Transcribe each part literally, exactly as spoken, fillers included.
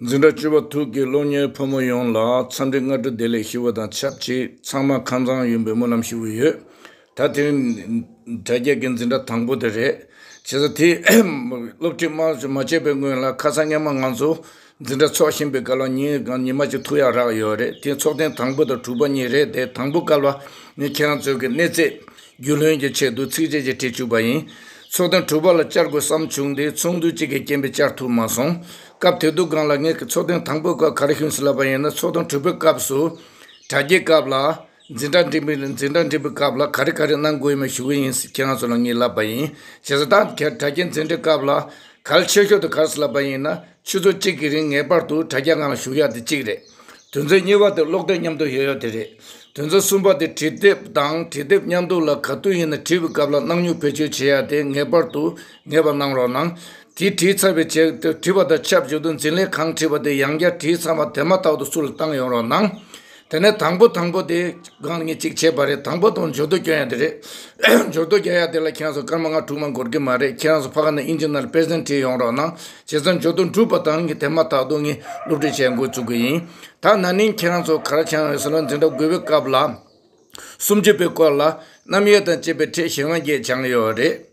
འཛིན་གྲྭ་བཅུ་པ་དྲུག་གི་སློབ་གཉེར་ཕོ་མོ་ཡོངས་ལ་འཚམས་འདྲི་སྔ་དྲོ་བདེ་ལེགས་ཞུ་བ་དང་ཆབས་ཅིག་ཚང་མ་ཁམས་བཟང་ཡིན་པའི་སྨོན་ལམ་ཞུ་གི་ཡོད། ད་དེ་རིང་དྲ་རྒྱ་གི་འཛིན་གྲྭ་དང་པོ་དེ་རེད། བྱས་ཙང་དེ་སློབ་ཁྲིད་མ་མ་བྱས་པའི་སྔོན་ལ་ཁ་སང་སྔོན་མ་ང་ཚོ་འཛིན་གྲྭ་ཚོགས་བཞིན་པའི་སྐབས་ལ་ཉིན་ཉི་མ་གཅིག་ཐུག་ཡག་རག་ཡོད་རེད། དེ་ཚོགས་ཐེངས་དང་པོ་དང་དྲུག་པ་གཉིས་རེད་དེ། དང་པོ་སྐབས་ལ་ངས་ཁྱེད་རང་ཚོའི་གི་གནས་ཚད་རྒྱུས་ལོན་གྱི་ཆེད་དུ་ཚིགས་བཅད་ཅིག་བྲིས་བཅུག་པ་ཡིན། ཚོགས་ཐེངས་དྲུག་པ་ལ་བཅར་དགོས་བསམ་བྱུང་སྟེ་ཚོགས་འདུ་གཅིག་གི་རྐྱེན་པས་བཅར་ཐུབ་མ་སོང་། སྐབས་དེ་དུས་སྒང་ལ་ངས་ཀྱི་ཚོགས་ཐེངས་དང་པོའི་སྐབས་ག་རེ་ཞུས་ཟེར་ལབ་པ་ཡིན་ན། ཚོགས་ཐེངས་དྲུག་པའི་སྐབས་སུ་དྲ་རྒྱའི་སྐབས་ལ་འཛིན་གྲྭ་འགྲིམ་པའི་འཛིན་གྲྭ་འགྲིམ་པའི་སྐབས་ལ་ག་རེ་ག་རེ་གནང་དགོས་ཡིན་མིན་ཞུ་གི་ཡིན་ཟེར་ཁྱེད་རང་ཚོ་ལ་ངས་ལབ་པ་ཡིན། བྱས་ཙང་ད་དྲ་རྒྱའི་འཛིན་གྲྭའི་སྐབས་ལ་གལ་ཆེ་ཤོས་དེ་ག་རེ་ཟེར་ལབ་པ་ཡིན་ན། ཆུ་ཚོད་གཅིག་གི་རིང་ངེས་པར་དུ་དྲ་རྒྱ་སྒང་ལ་བཞུགས་ཡག་དེ་གཅིག་རེད། དོན་ཚན་གཉིས་པ་དེ་ཀློག་དེབ་མཉམ་དུ་ཡོད་ཡག་དེ་རེད། དོན་ཚན་གསུམ་པ་དེ་བྲིས་དེབ་དང་བྲིས་དེབ་མཉམ་དུ་ལ་ག་དུས་ཡིན་ན་བྲིས་པའི་སྐབས་ལ་སྣང་མྱུར་བེད་སྤྱོད་བྱེད་ཡག་དེ་ངེས་པར་དུ་ངེས་པ་གནང་རོགས་གནང་། དེ་བྲིས་ཚར་བའི་རྗེས་དེ་བྲིས་པ་དང་ཆབས་ཅིག་ཏུ་འཛིན་ལས་གང་བྲིས་པ་དེ་ཡང་བསྐྱར་བྲིས་ཚར་བ་དེ་མ་ཐག་ཏུ་ཚུར་ལ་བཏང་ཡོང་རོགས་གནང་། དེ་ནས་དང་པོ་དང་པོ་དེ་སྒང་ངས་གཅིག་བྱས་པ་རེད། དང་པོ་དང་འབྱོར་ཐོ་སྐྱོན་ཡག་དེ་རེད། འབྱོར་ཐོ་རྒྱག་ཡག་དེ་ལ་ཁྱེད་རང་ཚོ་སྐར་མ་ལྔ་དྲུག་མ་འགོར་གྱི་མ་རེད། ཁྱེད་རང་ཚོ་ཕ་ག་ནས་ཨིན་ཇི་ནང་ལ་པེ་རེ་སེན་ཊི་བྲིས་ཡོང་རོགས་གནང་། བྱས་ཙང་འབྱོར་ཐོ་འགྲུབ་པ་དང་ངས་དེ་མ་ཐག་ཏུ་ངས་སློབ་ཁྲིད་བྱེད་འགོ་བཙུགས་ཀྱི་ཡིན། ད་ན་ནིང་ཁྱེད་རང་ཚོ་ག་རེ་བྱུང་ཡོད་ཟེར་ན། འཛིན་གྲྭ་དགུ་པའི་སྐབས་ལ་སུམ་ཅུ་པའི་སྐོར་ལ་རྣམ་དབྱེ་དང་བཅས་པའི་ཕྲད་གཞན་དབང་བརྒྱད་སྦྱངས་ཡོད་རེད།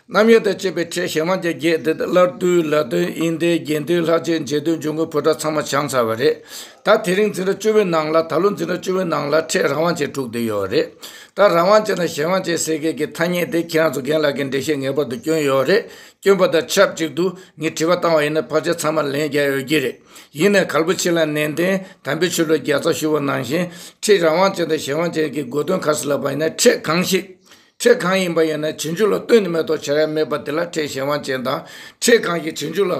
རྣམ་དབྱེ་དང་བཅས་པའི་ཕྲད་གཞན་དབང་ཅན་བརྒྱད་དེ་སླར་བསྡུ། ལ་དོན། དབྱེ་འདས། རྒྱས་འདོན། ལྷག་བཅས། རྗེས་ཟློས། འབྱུང་ཁུངས། བུ་ཕྲུག་ཚང་མ་སྦྱངས་ཚར་བ་རེད། ད་དེ་རིང་འཛིན་གྲྭ་བཅུ་པའི་ནང་ལ་ད་ལོ་འཛིན་གྲྭ་བཅུ་པའི་ནང་ལ་ཕྲད་རང་དབང་ཅན་དྲུག་དེ་ཡོད་རེད། ད་རང་དབང་ཅན་དང་གཞན་དབང་ཅན་ཟེར་མཁན་གྱི་ཐ་སྙད་དེ་ཁྱེད་རང་ཚོ་རྒན་ལགས་ཀྱིས་འགྲེལ་བཤད་ངེས་པར་དུ་བསྐྱོན་ཡོད་རེད། བསྐྱོན་པ་དང་ཆབས་ཅིག་ཏུ་ངས་དྲི་བ་བཏང་བ་ཡིན་ན་ཕལ་ཆེར་ཚང་མ་ལན་རྒྱག་ཡོད་ཀྱི་རེད། ཡིན་ནའི་གལ་པོ་ཆེ་ལ་ནན་ཏན་དམ་པའི་ཆོས་ལུགས་རྒྱལ་ཚབ་ཞུ་བ་ནང་བཞིན་ཕྲད་རང་དབང་ཅན་དང་གཞན་དབང་ཅན་གྱི་དགོས་དོན་ག་རེ་ཟེར་ལབ་པ་ཡིན་ན། ཕྲད་གང་ཞིག་ཕྲད་གང་ཡིན་པ་ཡིན་ན་རྗེས་འཇུག་ལ་ལྟོས་ནས་མེད་དོ་བྱ་ཡ་མེད་པ་དེ་ལ་ཕྲད་གཞན་དབང་ཅན་དང་། ཕྲད་གང་ཞིག་རྗེས་འཇུག་ལ་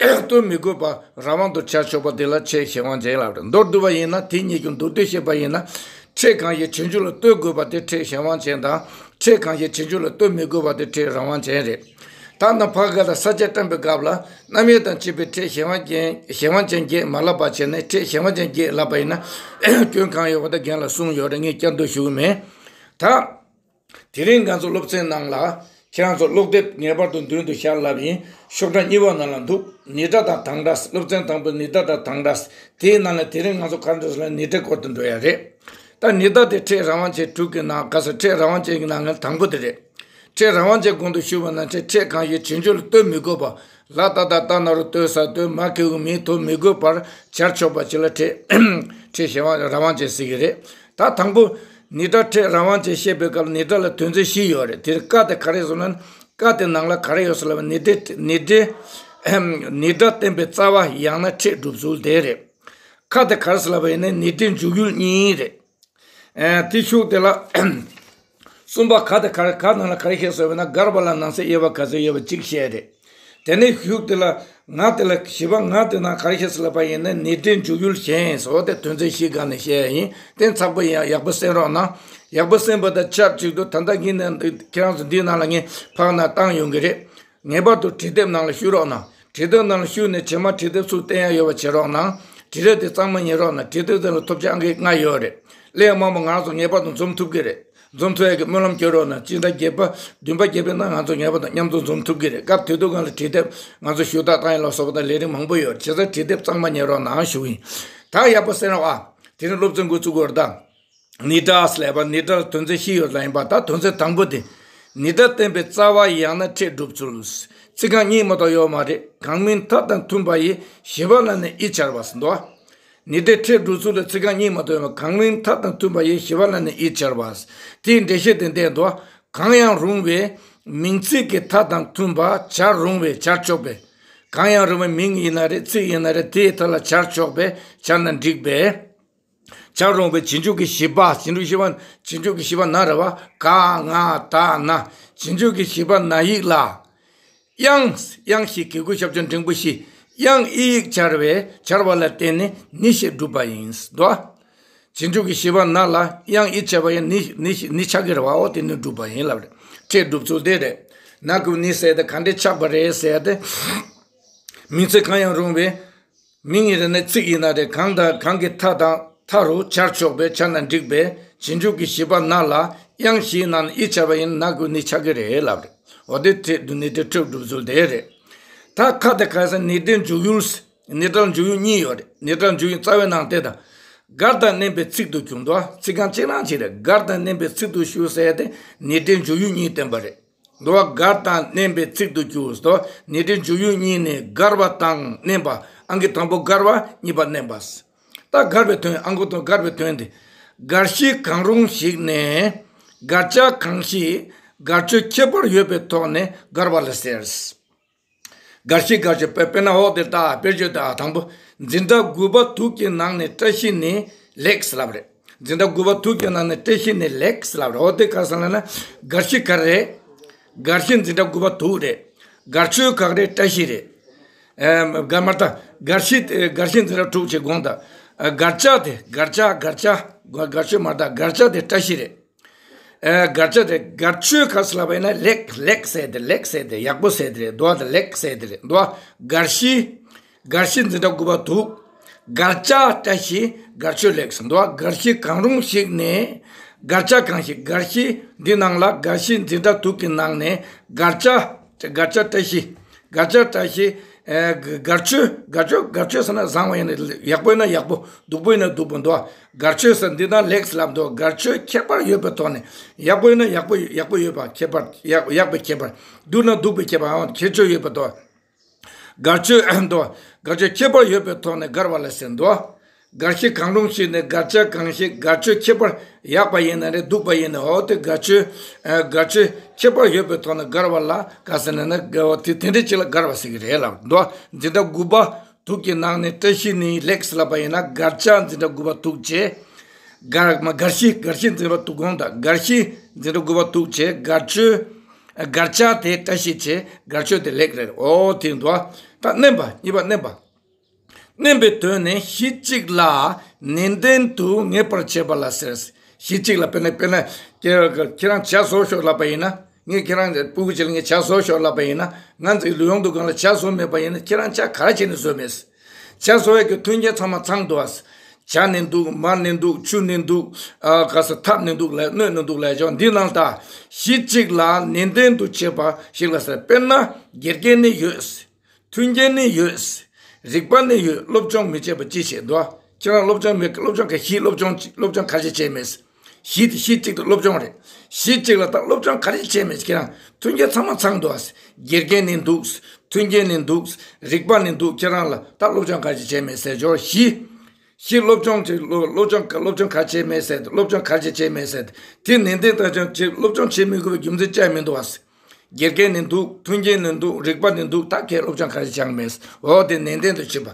ལྟོས་མི་དགོས་པར་རང་དབང་དུ་བྱ་ཆོག་པ་དེ་ལ་ཕྲད་གཞན་དབང་ཅན་ལབ་རེད། མདོར་བསྡུ་བ་ཡིན་ན། དེ་གཉིས་ཀྱི་མདོར་བསྡུས་བཤད་པ་ཡིན་ན། ཕྲད་གང་ཞིག་རྗེས་འཇུག་ལ་ལྟོས་དགོས་པ་དེ་ཕྲད་གཞན་དབང་ཅན་དང་། ཕྲད་གང་ཞིག་རྗེས་འཇུག་ལ་ལྟོས་མི་དགོས་པ་དེ་ཕྲད་རང་དབང་ཅན་རེད། ད་ནི་ཕ་གི་ལ་ས་བཅད་བཀྲམ་པའི་སྐབས་ལ་རྣམ་དབྱེ་དང་བཅས་པའི་ཕྲད་གཞན་དབང་ཅན་གཞན་དབང་ཅན་བརྒྱད་མ་ལབ་པ་བྱས་ནས་ཕྲད་གཞན་དབང་ཅན་བརྒྱད་ལབ་པ་ཡིན་ན་སྐྱོན་གང་ཡོད་པ་དེ་རྒན་ལགས་གསུངས་ཡོད་རེད། ངས་བསྐྱར་ཟློས་ཞུ་གི་མེད། ད། དེ་རིང་ང་ཚོ་སློབ་ཚན་ནང་ལ་ཁྱེད་རང་ཚོ་ཀློག་དེབ་ངེས་པར་དུ་མདུན་དུ་བཞག་ལབ་ཡིན། ཤོག་གྲངས་གཉིས་པ་ནང་ལ་འདུག་ཉི་ཟླ་དང་བདུན་ཕྲག་སློབ་ཚན་དང་པོ་ཉི་ཟླ་དང་བདུན་ཕྲག་དེའི་ནང་ལ་དེ་རིང་ང་ཚོ་ག་འདྲ་ཟེར་ན་ཉི་ཟླའི་སྐོར་དུ་འགྲོ་ཡ་རེད། ད་ཉི་ཟླ་དེ་ཕྲད་རང་དབང་ཅན་དྲུག་གི་ནང་ག་ས་ཕྲད་རང་དབང་ཅན་གྱི་ནང་ལ་དང་པོ་དེ་རེད། ཕྲད་རང་དབང་ཅན་གོང་དུ་ཞུས་པ་ནང་བཞིན་ཕྲད་གང་ཞིག་རྗེས་འཇུག་ལ་ལྟོས་མི་དགོས་པ། ལ་ད་ད་ད་ན་རོ་ལྟོས་ས་ལྟོས། མ་གི་གུ་མི་ཐོ་མི་དགོས་པར་སྦྱར་ཆོག་པ་ཅིག་ལ་ཕྲད་ཕྲད་གཞན་དབང་རང་དབང་ཅན་ཟེར་གྱི་རེད། ད་དང་པོ་ཉི་ཟླ་ཕྲད་རང་དབང་ཅན་བཤད་པའི་སྐབས་ཉི་ཟླ་ལ་དོན་ཚན་བཞི་ཡོད་རེད། དེར་ཀ་དེ་ག་རེ་ཟེར་ན། ཀ་དེ་ནང་ལ་ག་རེ་ཡོད་ཟེར་ལབ་ན། ཉི་ཟླའི་ཉི་ཟླའི་ཉི་ཟླ་བསྟན་པའི་རྩ་བ་ཡང་ན་ཕྲད་སྒྲུབ་ཚུལ་དེ་རེད། ཁ་དེ་ག་རེ་ཟེར་ལབ་པ་ཡིན་ན་ཉི་ཟླའི་འཇུག་ཡུལ་གཉིས་རེད། ཨ། དེ་ཤུགས་དེ་ལ་གསུམ་པ་ག་དེ་ག་རེ་ག་ནང་ལ་ག་རེ་བཤད་སོང་བས་ན། བཀར་བ་ལ་ནང་གསེས་དབྱེ་བ་ག་ཚོད་ཡོད་པ་གཅིག་བཤད་རེད། དེ་ནས་ཤུགས་དེ་ལ་ང་དེ་ལ་བཞི་པ་ང་དེ་ནང་ག་རེ་བཤད་སོང་ལབ་པ་ཡིན་ན། ཉི་ཟླའི་འཇུག་ཡུལ་གཞན་སོགས་དེ་དོན་ཚན་བཞི་སྒང་ནས་བཤད་ཡ་ཡིན། དེ་ཚགས་པོ་ཡང་ཡག་པོ་གསན་རོགས་གནང་། ཡག་པོ་གསན་པ་དང་ཆབས་ཅིག་ཏུ་ད་ལྟ་གིན་ནས་ཁྱེད་རང་ཚོ་འདིའི་ནང་ལ་ངས་ཕར་ནང་བཏང་ཡོང་གི་རེད། ངེས་པར་དུ་བྲིས་དེབ་ནང་ལ་བཤུ་རོགས་གནང་། བྲིས་དེབ་ནང་ལ་བཤུས་ནས་རྗེས་མ་བྲིས་དེབ་ཚུར་བསྟན་ཡ་ཡོད་པ་བྱེད་རོགས་གནང་། བྲིས་རིས་དེ་གཙང་མ་ཉན་རོགས་གནང་། བྲིས་དེབ་དེ་ལ་ཐོབ་ཆ་ཨང་ཀི་ལྔ་ཡོད་རེད། གླེང་མང་པོ་ང་རང་ཚོ་ངེས་པར་དུ་འཛོམས་ཐུབ་ཀྱི་རེད། འཛོམས་ཐུབ་ཡ་གི་སྨོན་ལམ་སྐྱོན་རོགས་གནང་། སྤྱི་ཟླ་བརྒྱད་པ་བདུན་པ་བརྒྱད་པའི་ནང་ང་ཚོ་ངེས་པར་དུ་མཉམ་དུ་འཛོམས་ཐུབ་ཀྱི་རེད། སྐབས་དེ་དུས་སྒང་ལ་བྲིས་དེབ་ང་ཚོ་ཞུ་དག་བཏང་ཡ་ལ་སོགས་པ་དང་ལས་རིམ་མང་པོ་ཡོད་རེད། བྱས་ཙང་བྲིས་དེབ་གཙང་མ་ཉན་རོགས་གནང་ཞུ་གི་ཡིན། ད་ཡག་པོ་གསན་རོགས་ཨ། དེ་རིང་སློབ་ཚན་འགོ་བཙུགས་དགོས་རེད་ད། ཉི་ཟླ་ལབ་པ་ཉི་ཟླ་ལ་དོན་ཚན་བཞི་ཡོད་ལ་ཡིན་པ། ད་དོན་ཚན་དང་པོ་དེ། ཉི་ཟླ་བསྟན་པའི་རྩ་བ་ཡང་ན་ཕྲད་སྒྲུབ་ཚུལ། ཚིག་རྐང་གཉིས་མ་གཏོགས་ཡོད་མ་རེད། གང་མིན་མཐའ་དང་མཐུན་པ་ཡི། ཞི་བ་ལ་ནི་ཡིད་ཆར་བ་ཟེར་འདུག་ཉི་ཟླའི་ཕྲད་སྒྲུབ་ཚུལ་ལ་ཚིག་རྐང་གཉིས་མ་གཏོགས་ཡོད་མ། གང་མིན་མཐའ་དང་མཐུན་པ་ཡི། ཞི་བ་ལ་ནི་ཡིད་ཆར་བ། དེའི་འགྲེལ་བཤད་དེ་འདས་འདུག་གང་ཡང་རུང་བའི་མིང་ཚིག་གི་མཐའ་དང་མཐུན་པ་སྦྱར་རུང་བས་སྦྱར་ཆོག་པས། གང་ཡང་རུང་བའི་མིང་ཡིན་ན་རེད། ཚིག་ཡིན་ན་རེད། དེའི་མཐའ་ལ་སྦྱར་ཆོག་པས་སྦྱར་ན་འགྲིག་པས། བྱ་རུང་བའི་རྗེས་འཇུག་གི་བཞི་པ། རྗེས་འཇུག་བཞི་པ། རྗེས་འཇུག་གི་བཞི་པ་ན་རེད་བ། ག་ང་ད་ན། རྗེས་འཇུག་གི་བཞི་པ་ན་ཡིག་ལ། དབྱངས། དབྱངས་ཞེས་གི་གུ་ཞབས་ཀྱུ་འགྲེང་བུ་བཞི། དབྱངས་ཨི་ཡིག་སྦྱར་བས་སྦྱར་བ་ལ་བརྟེན་ནས་ནི་ཞེས་བསྒྲུབས་པ་ཡིན་དོ། རྗེས་འཇུག་གི་བཞི་པ་ན་ལ་དབྱངས་ཨི་བྱས་པ་ཡིན་ནི་ནི་ནི་ཆགས་ཀྱི་རེད་བའོ། དེ་ནི་བསྒྲུབས་པ་ཡིན་ལབ་རེད། ཕྲད་སྒྲུབ་ཚུལ་དེ་རེད། ན་གི་གུ་ནི་ཟེར་ཏེ་ག་འདྲས་ཆགས་པ་རེད་ཟེར་ཏེ། མིང་ཚིག་གང་ཡང་རུང་བའི། མིང་ཡིན་ན་ཚིག་ཡིན་ན་རེད། གང་དང་གང་གི་མཐའ་དང་མཐའ་རུ་སྦྱར་ཆོག་པས་སྦྱར་ན་འགྲིག་པས། རྗེས་འཇུག་གི་བཞི་པ་ན་ལ་དབྱངས་བཞིའི་ནང་ན་ཨི་བྱས་པ་ཡིན་ན་ན་གི་གུ་ནི་ཆགས་ཀྱི་རེད་ལབ་རེད། འོ་དེ་ཕྲད་ནི་དེ་ཕྲད་སྒྲུབ་ཚུལ་དེ་རེད། ད་ཁ་དེ་ག་ས་ནི་དེ་འཇུག་ཡུལ། ནས་འབྲེལ་འཇུག་ཡུལ་གཉིས་ཡོད་རེད། ནས་འབྲེལ་འཇུག་ཡུལ་རྩ་བའི་ནང་དེ་དང་། དགར་དང་བརྣན་པའི་ཚིག་ཏུ་གྱུར་འདུག་ཚིག་རྐང་གཅིག་རང་གཅིག་རེད། དགར་དང་བརྣན་པའི་ཚིག་ཏུ་གྱུར་ཟེར་ཏེ་ནས་འབྲེལ་འཇུག་ཡུལ་གཉིས་བསྟན་པ་རེད། འདུག་བ། དགར་དང་བརྣན་པའི་ཚིག་ཏུ་གྱུར་ཏོ། ནས་འབྲེལ་འཇུག་ཡུལ་གཉིས་ནི་དགར་བ་དང་བརྣན་པ། ཨང་ཀི་དང་པོ་དགར་བ། གཉིས་པ་བརྣན་པ། ད་དགར་བའི་དོན། ཨང་ཀི་དང་དགར་བའི་དོན་དེ། དགར་གཞི་གང་རུང་ཞིག་ནས་དགར་བྱ་གང་ཞིག་དགར་ཆོས་ཁྱད་པར་ཡོད་པའི་ཐོག་ནས་དགར་བ་ལ་ཟེར། དགར་གཞི་དགར་ཆོས། དཔེ་དཔེར་ན་འོག་དེ་ལྟ། དཔེར་བརྗོད་དང་། དང་པོ། འཛིན་གྲྭ་དགུ་པ་དྲུག་གི་ནང་ནས་བཀྲ་ཤིས་ནི་ལེགས་ལབ་རེད། འཛིན་གྲྭ་དགུ་པ་དྲུག་གི་ནང་ནས་བཀྲ་ཤིས་ནི་ལེགས་ལབ་རེད། འོ་དེ་ག་ཟེར་ལབ་ན། དགར་གཞི་ག་རེད། དགར་གཞི་འཛིན་གྲྭ་དགུ་པ་དྲུག་རེད། དགར་ཆོས་ག་རེ། བཀྲ་ཤིས་རེད། ཨེ། དགར་མ་ལྟ། དགར་གཞི་དགར་གཞི་འཛིན་གྲྭ་དྲུག་བྱེད་དགོངས་དག་དགར་བྱ་དེ། དགར་བྱ། དགར་བྱ། དགར་ཆོས་མ་ལྟ། དགར་བྱ་དེ་བཀྲ་ཤིས་རེད། ཨེ། དགར་བྱ་དེ། དགར་ཆོས་ག་ཟེར་ལབ་པ་ཡིན་ན། ལེགས། ལེགས་ཟེར་དེ། ལེགས་ཟེར་དེ་ཡག་པོ་ཟེར་དེ་རེད། འདུག་བ། དེ་ལེགས་ཟེར་དེ་རེད། འདུག་བ། དགར་གཞི། དགར་གཞི་འཛིན་གྲྭ་དགུ་པ་དྲུག་དགར་བྱ་བཀྲ་ཤིས། དགར་ཆོས་ལེགས། འདུག་བ། དགར་གཞི་གང་རུང་ཞིག་ནས་དགར་བྱ་གང་ཞིག་དགར་གཞི་འདི་ནང་ལ། དགར་གཞི་འཛིན་གྲྭ་དྲུག་གི་ནང་ནས་དགར་བྱ། དགར་བྱ་བཀྲ་ཤིས། དགར་བྱ་བཀྲ་ཤིས། ཨེ། དགར་ཆོས། དགར་ཆོས། དགར་ཆོས་ཟེར་ན་བཟང་བ་ཡིན་ན། ཡག་པོ་ཡིན་ན་ཡག་པོ། སྡུག་པོ་ཡིན་ན་སྡུག་པོ། འདུག་བ། དགར་ཆོས་ཟེར་འདི་དང་ལེགས་ལབ་འདུག་དགར་ཆོས་ཁྱད་པར་ཡོད་པའི་ཐོག་ནས། ཡག་པོ་ཡིན་ན་ཡག་པོ། ཡག་པོ་ཡོད་པ་ཁྱད་པར། ཡག་ཡག་པའི་ཁྱད་པར། སྡུག་ན་སྡུག་པའི་ཁྱད་པར། ཁྱད་ཆོས་ཡོད་པའི་ཐོག་དགར་ཆོས། འདུག་དགར་ཆོས་ཁྱད་པར་ཡོད་པའི་ཐོག་ནས་དགར་བ་ལ་ཟེར་འདུག་དགར་གཞི་གང་རུང་ཞིག་ནས་དགར་བྱ་གང་ཞིག་དགར་ཆོས་ཁྱད་པར། ཡག་པ་ཡིན་ན་རེད། སྡུག་པ་ཡིན་ན། འོ་དེ་དགར་ཆོས། ཨ། དགར་ཆོས་ཁྱད་པར་ཡོད་པའི་ཐོག་ནས་དགར་བ་ལ་ག་ཟེར་ན་ན། དེ་དེ་འདྲ་ཅིག་ལ་དགར་བ་ཟེར་གི་རེད་ལབ་འདུག་འཛིན་གྲྭ་དགུ་པ་དྲུག་གི་ནང་ནས་བཀྲ་ཤིས་ནི་ལེགས་ལབ་པ་ཡིན་ན། དགར་བྱ་འཛིན་གྲྭ་དགུ་པ་དྲུག་བྱས། དགར་མ། དགར་གཞི། དགར་གཞི་འཛིན་གྲྭ་དྲུག་དགོངས་དག་དགར་གཞི་འཛིན་གྲྭ་དགུ་པ་དྲུག་བྱས། དགར་ཆོས། དགར་བྱ་དེ་བཀྲ་ཤིས་བྱས། དགར་ཆོས་དེ་ལེགས་རེད། འོ་དེ་འདུག་ད་བརྣན་པ། གཉིས་པ་བརྣན་པ། བརྣན་པའི་དོན་ནི་གཞི་གཅིག་ལ་ནན་ཏན་དུ་ངེས་པར་བྱེད་པ་ལ་ཟེར། གཞི་གཅིག་ལ། དཔེར་ན། དཔེར་ན། ཁྱེད་ཁྱེད་རང་ཇ་བཟོ་ཤོག་ལབ་པ་ཡིན་ན། ངས་ཁྱེད་རང་ཕྲུ་གུ་ཅིག་ལ་ངས་ཇ་བཟོ་ཤོག་ལབ་པ་ཡིན་ན། ང་ཚོའི་ལུས་ཡོང་དུས་སྒང་ལ་ཇ་བཟོ་མེད་པ་ཡིན་ན། ཁྱེད་རང་ཇ་ག་རེ་བྱས་ནས་བཟོས་མེད། ཇ་བཟོ་ཡས་ཀྱི་མཐུན་རྐྱེན་ཚང་མ་ཚང་འདུག་ཨ། ཇ་ནི་འདུག་མར་ནི་འདུག་ཆུ་ནི་འདུག་ཨ། ག་ས། ཐབ་ནི་འདུག་ལ། སྣོད་ནི་འདུག་ལ། ཅོག་འདི་ནང་ད་གཞི་གཅིག་ལ་ནན་ཏན་དུ་བྱེད་པ་ཞིག་ལ་ཟེར། དཔེར་ན་དགེ་རྒན་ནི་ཡོད། མཐུན་རྐྱེན་ནི་ཡོད། རིག་པ་ནི་ཡོད། སློབ་སྦྱོང་མི་བྱེད་པ་ཅི་བྱེད་འདུག་ཁྱེད་རང་སློབ་སྦྱོང་མེད། སློབ་སྦྱོང་ག་གཞི། སློབ་སྦྱོང་སློབ་སྦྱོང་ག་རེ་བྱས་མེད། གཞི་དེ། གཞི་གཅིག་ཏུ་སློབ་སྦྱོང་རེད། གཞི་གཅིག་ལ་ད་སློབ་སྦྱོང་ག་རེ་བྱས་མེད། ཁྱེད་རང་མཐུན་རྐྱེན་ཚང་མ་ཚང་འདུག་དགེ་རྒན་ནི་འདུག་མཐུན་རྐྱེན་ནི་འདུག་རིག་པ་ནི་འདུག་ཁྱེད་རང་ལ་ད་སློབ་སྦྱོང་ག་རེ་བྱས་མེད་ཟེར། ཅོག་གཞི། གཞི། སློབ་སྦྱོང་བྱེད། སློབ་སློབ་སྦྱོང་སློབ་སྦྱོང་ག་རེ་བྱས་མེད་ཟེར། སློབ་སྦྱོང་ག་རེ་བྱས་མེད་ཟེར། དེ་ནན་ཏན་དུ་བྱས། སློབ་སྦྱོང་བྱེད་མི་དགོས་པའི་རྒྱུ་མཚན་ཅི་ཡང་མི་འདུག་ཨ། དགེ་རྒན་ནི་འདུག་མཐུན་རྐྱེན་ནི་འདུག་རིག་པ་ནི་འདུག་ད་ཁྱེད་སློབ་སྦྱོང་ག་རེ་བྱས་མེད། འོ་དེ་ནན་ཏན་དུ་བྱེད་པ།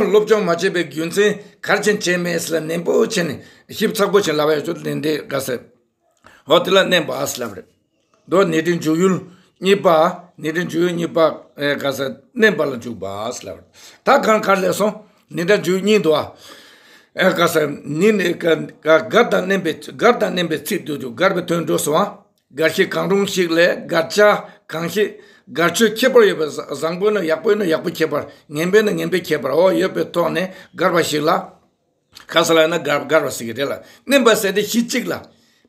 སློབ་སྦྱོང་མ་བྱས་པའི་རྒྱུ་མཚན་ག་རེ་བྱས་བྱས་མེད་ཟེར་ལ་ནན་པོ་བྱས་ནས་ཞིབ་ཚགས་པོ་བྱས་ལབ་ཡ་ཆོག་ནན་ཏན་ག་ཟེར། འོ་དེ་ལ་བརྣན་པ་ཨ་ཟེར་ལབ་རེད། མདོར་ནན་ཏན་འཇུག་ཡུལ་གཉིས་པ། ནན་ཏན་འཇུག་ཡུལ་གཉིས་པ། ཨེ། ག་ཟེར། བརྣན་པ་ལ་འཇུག་པ་ཟེར་ལབ་རེད། ད་གང་ག་རེ་ལས་སོང་། ནན་ཏན་འཇུག་ཡུལ་གཉིས་འདུག་ཨ། ཨེ། ག་ཟེར། ནི་ནི་ག་ག་དགར་དང་བརྣན་པའི། དགར་དང་བརྣན་པའི་ཚིག་ཏུ་འཇུག་དགར་བའི་དོན་འགྲོ་སོང་ཨ། དགར་གཞི་གང་རུང་ཞིག་ལས་དགར་བྱ་གང་ཞིག་དགར་ཆོས་ཁྱད་པར་ཡོད་པའི། བཟང་པོ་ཡིན་ན་ཡག་པོ་ཡིན་ན་ཡག་པོ་ཁྱད་པར། ངན་པ་ཡིན་ན་ངན་པའི་ཁྱད་པར། འོ་ཡོད་པའི་ཐོག་ནས་དགར་བ་ཞིག་ལ། ག་ཟེར་ལབ་ན་དགར་དགར་བ་ཟེར་གི་རེད་ལ། བརྣན་པ་ཟེར་དེ་གཞི་གཅིག་ལ།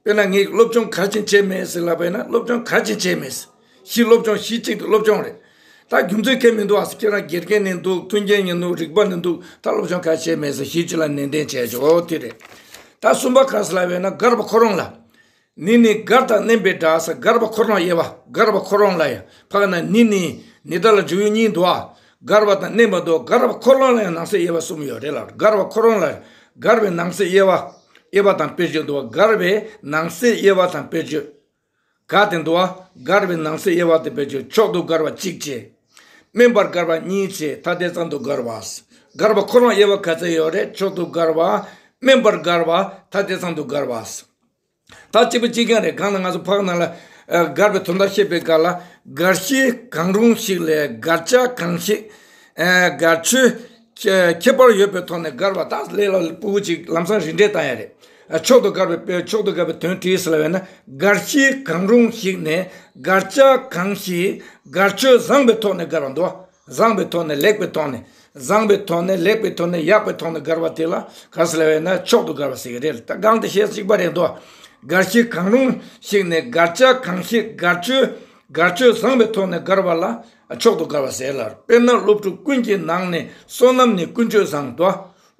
དཔེར་ན་ངས་སློབ་སྦྱོང་ག་རེ་བྱས་བྱས་མེད་ཟེར་ལབ་པ་ཡིན་ན། སློབ་སྦྱོང་ག་རེ་བྱས་བྱས་མེད། གཞི། སློབ་སྦྱོང་གཞི་གཅིག་ཏུ་སློབ་སྦྱོང་རེད། ད་རྒྱུ་མཚན་གང་ཡང་མི་འདུག་ཨ། ཁྱེད་རང་དགེ་རྒན་ནི་འདུག་མཐུན་རྐྱེན་ནི་འདུག་རིག་པ་ནི་འདུག་ད་སློབ་སྦྱོང་ག་རེ་བྱས་མེད་ཟེར། གཞི་གཅིག་ལ་ནན་ཏན་བྱས་ཆོག་འོ་དེ་རེད། ད་གསུམ་པ་ག་ཟེར་ལབ་པ་ཡིན་ན་དགར་བ་ཁོ་རང་ལ། ནི་ནི་དགར་དང་བརྣན་པའི་སྒྲ་ཟེར། དགར་བ་ཁོ་རང་དབྱེ་བ། དགར་བ་ཁོ་རང་ལ་ཡ། ཕ་ག་ན་ནི་ནི་ནི་ད་ལ་འཇུག་ཡུལ་གཉིས་འདུག་ཨ། དགར་བ་དང་བརྣན་པ་འདུག་དགར་བ་ཁོ་རང་ལ་ཡང་ནང་གསེས་དབྱེ་བ་གསུམ་ཡོད་རེད་ལ། དགར་བ་ཁོ་རང་ལ། དགར་བའི་ནང་གསེས་དབྱེ་བ། དབྱེ་བ་དང་དཔེར་བརྗོད་འདུག་ཨ། དགར་བའི་ནང་གསེས་དབྱེ་བ་དང་དཔེར་བརྗོད། ག་དེ་འདུག་ཨ། དགར་བའི་ནང་གསེས་དབྱེ་བ་དང་དཔེར་བརྗོད། མཆོག་ཏུ་དགར་བ་གཅིག་བྱས། དམན་པར་དགར་བ་གཉིས་བྱས། ཐ་དད་ཙམ་དུ་དགར་བ། དགར་བ་ཁོ་རང་དབྱེ་བ་ག་ཚད་ཡོད་རེད། མཆོག་ཏུ་དགར་བ། དམན་པར་དགར་བ། ཐ་དད་ཙམ་དུ་དགར་བ། ད་གཅིག་པ་གཅིག་རྐྱང་རེད། གང་ལ་ང་ཚོ་ཕ་གི་ནང་ལ། ཨ། དགར་བའི་དོན་དག་བཤད་པའི་སྐབས་ལ། དགར་གཞི་གང་རུང་ཞིག་ལས་དགར་བྱ་གང་ཞིག་ཨ། དགར་ཆོས་ཁྱད་པར་ཡོད་པའི་ཐོག་ནས་དགར་བ། ད་ལས་ལ་ཕྲུ་གུ་ཅིག་ལམ་སང་རིགས་འགྲེ་བཏང་ཡ་རེད། ཨ། མཆོག་ཏུ་དགར་བའི་དཔེ། མཆོག་ཏུ་དགར་བའི་དོན་བྲིས་ཟེར་ལབ་ན། དགར་གཞི་གང་རུང་ཞིག་ནས་དགར་བྱ་གང་ཞིག་དགར་ཆོས་བཟང་བའི་ཐོག་ནས་དགར་བ་འདུག་བཟང་བའི་ཐོག་ནས། ལེགས་པའི་ཐོག་ནས། བཟང་བའི་ཐོག་ནས། ལེགས་པའི་ཐོག་ནས། ཡག་པའི་ཐོག་ནས་དགར་བ་དེ་ལ་ག་ཟེར་ལབ་ན་མཆོག་ཏུ་དགར་བ་ཟེར་གི་རེད། ད་གང་དེ་ཤེས་གཅིག་པ་རེད་འདུག་དགར་གཞི་གང་རུང་ཞིག་ནས་དགར་བྱ་གང་ཞིག་དགར་ཆོས། དགར་ཆོས་བཟང་བའི་ཐོག་ནས་དགར་བ་ལ་མཆོག་ཏུ་དགའ་བ་ཟེར་ལ། དཔེར་ན་སློབ་ཕྲུག་ཀུན་གྱི་ནང་ནས་བསོད་ནམས་ནི་ཀུན་སྤྱོད་བཟང་དོ།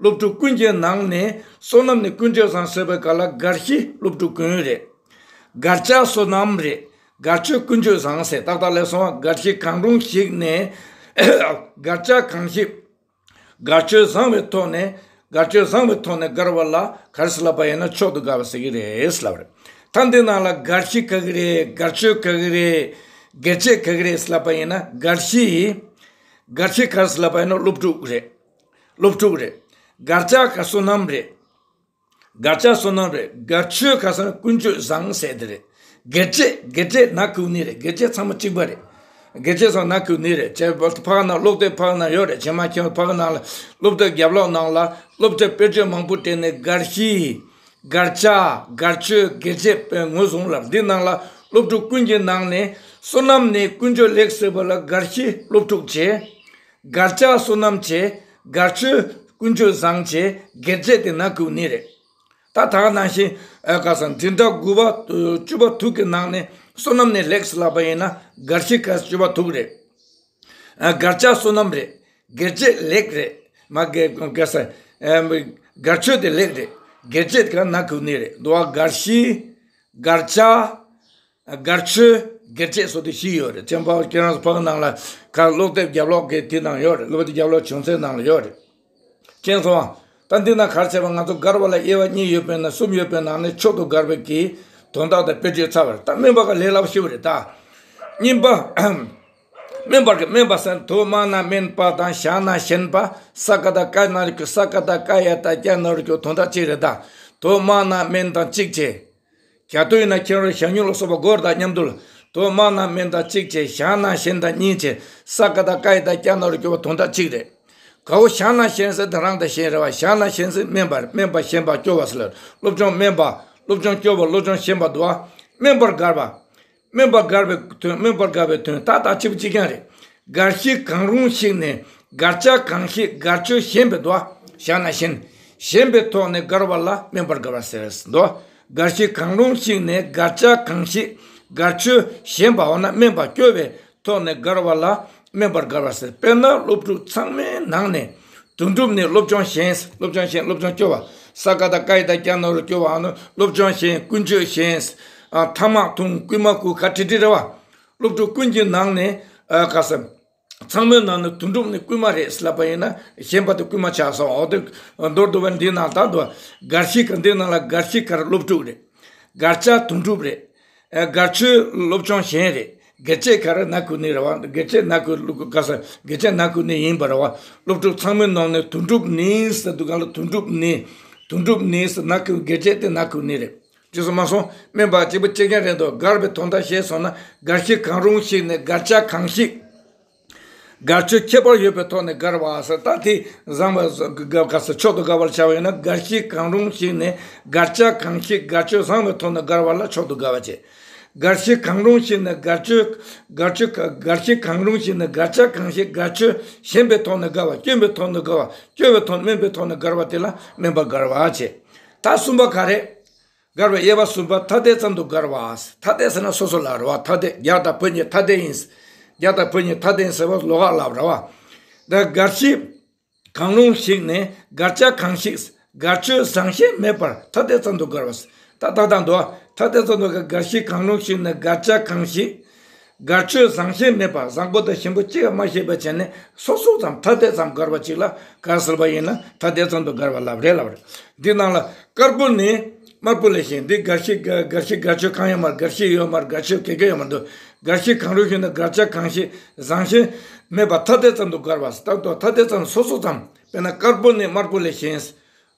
སློབ་ཕྲུག་ཀུན་གྱི་ནང་ནས་བསོད་ནམས་ནི་ཀུན་སྤྱོད་བཟང་ཟེར་བའི་སྐབས་ལ་དགར་ཤེས་སློབ་ཕྲུག་ཀུན་རེད། དགར་བྱ་བསོད་ནམས་རེད། དགར་ཆོས་ཀུན་སྤྱོད་བཟང་ཟེར། ཏག་ཏག་ལས་སོང་བ། དགར་ཤེས་གང་རུང་ཞིག་ནས་དགར་བྱ་གང་ཞིག་དགར་ཆོས་བཟང་བའི་ཐོག་ནས། དགར་ཆོས་བཟང་བའི་ཐོག་ནས་དགར་བ་ལ་ག་རེ་ཟེར་ལབ་པ་ཡིན་ན་མཆོག་ཏུ་དགའ་བ་ཟེར་གྱི་རེད་ཟེར་ལབ་པ་རེད། ད་འདི་ནང་ལ་དགར་ཤེས་ག་གི་རེད། དགར་ཆོས་ག་གི་རེད། དགེ་བྱེད་ག་གི་རེད་ཟེར་ལབ་པ་ཡིན་ན། དགར་ཤེས། དགར་ཤེས་ག་རེ་ཟེར་ལབ་པ་ཡིན་ན་སློབ་ཕྲུག་རེད། སློབ་ཕྲུག་རེད། དགར་བྱ་ག་བསོད་ནམས་རེད། དགར་བྱ་བསོད་ནམས་རེད། དགར་ཆོས་ག་ཟེར་ན་ཀུན་སྤྱོད་བཟང་ཟེར་དེ་རེད། དགེ་བྱེད། དགེ་བྱེད་ནང་ཁུག་ནི་རེད། དགེ་བྱེད་ཚང་མ་གཅིག་པ་རེད། དགེ་བྱེད་ཚང་ནང་ཁུག་ནི་རེད། བྱས་པ་ཕ་གི་ནང་སློབ་དེབ་ཕ་གི་ནང་ཡོད་རེད། བྱེ་མ་ཁྱེར་ཕ་གི་ནང་ལ་སློབ་དེབ་རྒྱབ་ལོགས་ནང་ལ་སློབ་དེབ་དཔེ་བརྗོད་མང་པོ་བྲིས་ནས་དགར་ཤེས། དགར་བྱ། དགར་ཆོས། དགེ་བྱེད་པའི་ངོས་བཟུང་ལ། འདི་ནང་ལ་སློབ་ཕྲུག་ཀུན་གྱི་ནང་ནས་བསོད་ནམས་ནི་ཀུན་སྤྱོད་ལེགས་ཟེར་བ་ལ་དགར་ཤེས་སློབ་ཕྲུག་བྱས། དགར་བྱ་བསོད་ནམས་བྱས། དགར་ཆོས་ཀུན་སྤྱོད་བཟང་བྱས། དགེ་བྱེད་དེ་ནང་ཁུག་ནི་རེད། ད་ད་ག་ནང་བཞིན་ཨ་ག་ས་འཛིན་གྲྭ་དགུ་པ་བཅུ་པ་དྲུག་གི་ནང་ནས་བསོད་ནམས་ནི་ལེགས་ལབ་པ་ཡིན་ན་དགར་ཤེས་ག་བཅུ་པ་དྲུག་རེད། ཨ་དགར་བྱ་བསོད་ནམས་རེད། དགེ་བྱེད་ལེགས་རེད། མ་དགེ་ག་ས་ཨ་དགར་ཆོས་དེ་ལེགས་རེད། དགེ་བྱེད་ག་ནང་ཁུག་ནི་རེད། འདུག་བ། དགར་ཤེས། དགར་བྱ། དགར་ཆོས། དགེ་བྱེད་སོགས་དེ་བཞི་ཡོད་རེད། ཁྱེད་པ་ཁྱེད་རང་ཚོ་ཕ་གི་ནང་ལ་ག་སློབ་དེབ་རྒྱབ་ལོགས་ཀྱི་དེ་ནང་ཡོད་རེད། སློབ་དེབ་རྒྱབ་ལོགས་བྱུང་ཚད་ནང་ལ་ཡོད་རེད། མཁྱེན་སོང་ཨ། ད་འདི་ན་ག་རེ་བྱས་པ། ང་ཚོ་དགར་བ་ལ་དབྱེ་བ་གཉིས་ཡོད་པས་ན་གསུམ་ཡོད་པའི་ནང་ནས་མཆོག་ཏུ་དགར་བའི་གི་དོན་དག་དང་དཔེ་བརྗོད་ཚར་བ་རེད། ད་སྨན་པ་ག་ལས་སླ་པོ་ཞེ་པོ་རེད་ད། སྨན་པ། སྨན་པར་གི་སྨན་པ་ཟེར། དུག་མ་ན་སྨན་པ་དང་། ཞག་ན་ཞེན་པ། ས་ཀ་བཏགས་སྐ་ན་རོ་སྐྱོ། ས་ཀ་བཏགས་སྐ་ཡ་བཏགས་སྐྱ་ན་རོ་སྐྱོ། དོན་དག་གཅིག་རེད་ད། དུག་མ་ན་སྨན་དང་གཅིག་བྱས། རྒྱ་དུ་ཡིན་ན་ཁྱེད་རང་ཞ་སྨྱུག་ལ་སོགས་པ་དགོས་རེད་ད་མཉམ་དུ་ལ། དུག་མ་ན་སྨན་དང་གཅིག་བྱས། ཞག་ན་ཞེན་དང་གཉིས་བྱས། ས་ཀ་བཏགས་སྐ་ཡ་བཏགས་སྐྱ་ན་རོ་སྐྱོ་བ་དོན་དག་གཅིག་རེད། གའོ། ཞག་ན་ཞེན་ཟེར་དེ་རང་དང་གཞན་རེད་བ། ཞག་ན་ཞེན་ཟེར་སྨན་པ་རེད། སྨན་པ་ཞེན་པ་སྐྱོ་བ་ཟེར་ལ། སློབ་སྦྱོང་སྨན་པ། སློབ་སྦྱོང་སྐྱོ་བ། སློབ་སྦྱོང་ཞེན་པ་འདུག་བ། སྨན་པར་དགར་བ། སྨན་པར་དགར་བའི་དོན། སྨན་པར་དགར་བའི་དོན་ད་ལྟ་གཅིག་པ་གཅིག་རྐྱང་རེད། དགར་ཤེས་གང་རུང་ཞིག་ནས་དགར་བྱ་གང་ཞིག་དགར་ཆོས་ཞན་པའི་དོ། ཞག་ན་ཞེན། ཞན་པའི་ཐོག་ནས་དགར་བ་ལ་སྨན་པར་དགར་བ་ཟེར་དོ། དགར་ཤེས་གང་རུང་ཞིག་ནས་དགར་བྱ་གང་ཞིག་དགར་ཆོས་ཞན་པའོ་ན་སྨན་པ་སྐྱོ་བའི་ཐོག་ནས་དགར་བ་ལ་སྨན་པར་དགར་བ་ཟེར། དཔེར་ན་སློབ་ཕྲུག་ཚང་མའི་ནང་ནས་དོན་གྲུབ་ནི་སློབ་སྦྱོང་ཞན། སློབ་སྦྱོང་ཞན། སློབ་སྦྱོང་སྐྱོ་བ། ས་ཀ་བཏགས་སྐ་ཡ་བཏགས་སྐྱ་ན་རོ་སྐྱོ་བ། ཨ་ནི་སློབ་སྦྱོང་ཞན། ཀུན་སྤྱོད་ཞན། ཨ་ཐ་མག་འཐུང་། རྐུན་མ་རྐུ། ག་ཁྲིག་ཁྲིག་རེད་བ། སློབ་ཕྲུག་ཀུན་གྱི་ནང་ནས་ཨ་ག་ས། ཚང་མའི་ནང་ནས་དོན་གྲུབ་ནི་རྐུན་མ་རེད་ལབ་པ་ཡིན་ན་ཞན་པ་དེ་རྐུན་མ་ཆགས་སོང་། འོ་དེ་མདོར་བསྡུ་བ་འདི་ནང་ད་དུ་དགར་ཤེས་ག་འདི་ནང་ལ་དགར་ཤེས་ག་རེ། སློབ་ཕྲུག་རེད། དགར་བྱ་དོན་གྲུབ་རེད། ཨ་དགར་ཆོས་སློབ་སྦྱོང་ཞན་རེད། དགེ་བྱེད་ག་རེ་ནང་ཁུག་ནི་རེད་བ། དགེ་བྱེད་ནང་ཁུག་ལུག་ག་ས་དགེ་བྱེད་ནང་ཁུག་ནི་ཡིན་པ་རེད་བ། སློབ་ཕྲུག་ཚང་མའི་ནང་ནས་དོན་གྲུབ་ནི་ཟེར་དུས་གང་ལ་དོན་གྲུབ་ནི། དོན་གྲུབ་ནི་ཟེར་ནང་ཁུག་དགེ་བྱེད་དེ་ནང་ཁུག་ནི་རེད། ཅི་སོང་མ་སོང་། སྨན་པ་གཅིག་པ་གཅིག་རྐྱང་རེད་འདུག་དགར་བའི་དོན་དག་ཤེས་སོང་ན་དགར་ཤེས་གང་རུང་ཞིག་ནས་དགར་བྱ་གང་ཞིག་དགར་ཆོས་ཁྱད་པར་ཡོད་པའི་ཐོག་ནས་དགར་བ་ཟེར། ད་དེ་བཟང་བ་ག་ས་མཆོག་ཏུ་དགའ་བར་བྱ་བ་ཡིན་ན། དགར་ཤེས་གང་རུང་ཞིག་ནས་དགར་བྱ་གང་ཞིག་དགར་ཆོས་བཟང་བའི་ཐོག་ནས་དགར་བ་ལ་མཆོག་ཏུ་དགའ་བ་བྱེད། དགར་ཤེས་གང་རུང་ཞིག་ནས་དགར་ཆོས། དགར་ཆོས། དགར་ཤེས་གང་རུང་ཞིག་ནས་དགར་བྱ་གང་ཞིག་དགར་ཆོས་ཞན་པའི་ཐོག་ནས་དགར་བ། སྐྱོན་པའི་ཐོག་ནས་དགར་བ། སྐྱོ་བའི་ཐོག་སྨན་པའི་ཐོག་ནས་དགར་བ་དེ་ལ་སྨན་པར་དགར་བ་བྱེད། ད་གསུམ་པ་ག་རེ། དགར་བའི་དབྱེ་བ་གསུམ་པ། ཐ་དད་ཙམ་དུ་དགར་བ། ཐ་དད་ཟེར་ན་སོ་སོ་ལ་རེད་བ། ཐ་དད། རྒྱ་དང་བོད་གཉིས་ཐ་དད་ཡིན། རྒྱ་དང་བོད་གཉིས་ཐ་དད་ཡིན་ཟེར་བ་ལོགས་ཀ་ལབ་རེད་བ། ད་དགར་ཤེས་གང་རུང་ཞིག་ནས་དགར་བྱ་གང་ཞིག་དགར་ཆོས་བཟང་ཞན་མེད་པར་ཐ་དད་ཙམ་དུ་དགར་བ། ད་ད་ད་འདུག་ཐ་དད་ཙམ་དུ་དགར། དགར་ཤེས་གང་རུང་ཞིག་ནས་དགར་བྱ་གང་ཞིག་དགར་ཆོས་བཟང་ཞན་མེད་པ། བཟང་པོ་དང་ཞན་པོ་གཅིག་ཡང་མ་ཤེས་པ་བྱས་ནས་སོ་སོ་ཙམ་ཐ་དད་ཙམ་དགར་བ་ཅིག་ལ་ག་ཟེར་བ་ཡིན་ན་ཐ་དད་ཙམ་དུ་དགར་བ་ལབ་རེད་ལབ་རེད། འདི་ནང་ལ་དཀར་པོ་ནི་དམར་པོ་ལས་ཞན། འདི་དགར་ཤེས་དགར་ཤེས་དགར་ཆོས་གང་ཡང་མ་རེད། དགར་ཤེས་ཡོད་མ་རེད། དགར་ཆོས་ག་གེ་ཡོད་མ་རེད་འདུག་དགར་ཤེས་གང་རུང་ཞིག་ནས་དགར་བྱ་གང་ཞིག་བཟང་ཞན་མེད་པ་ཐ་དད་ཙམ་དུ་དགར་བ། ད་ཐ་དད་ཙམ་སོ་སོ་ཙམ། དཔེར་ན་དཀར་པོ་ནི་དམར་པོ་ལས་ཞན།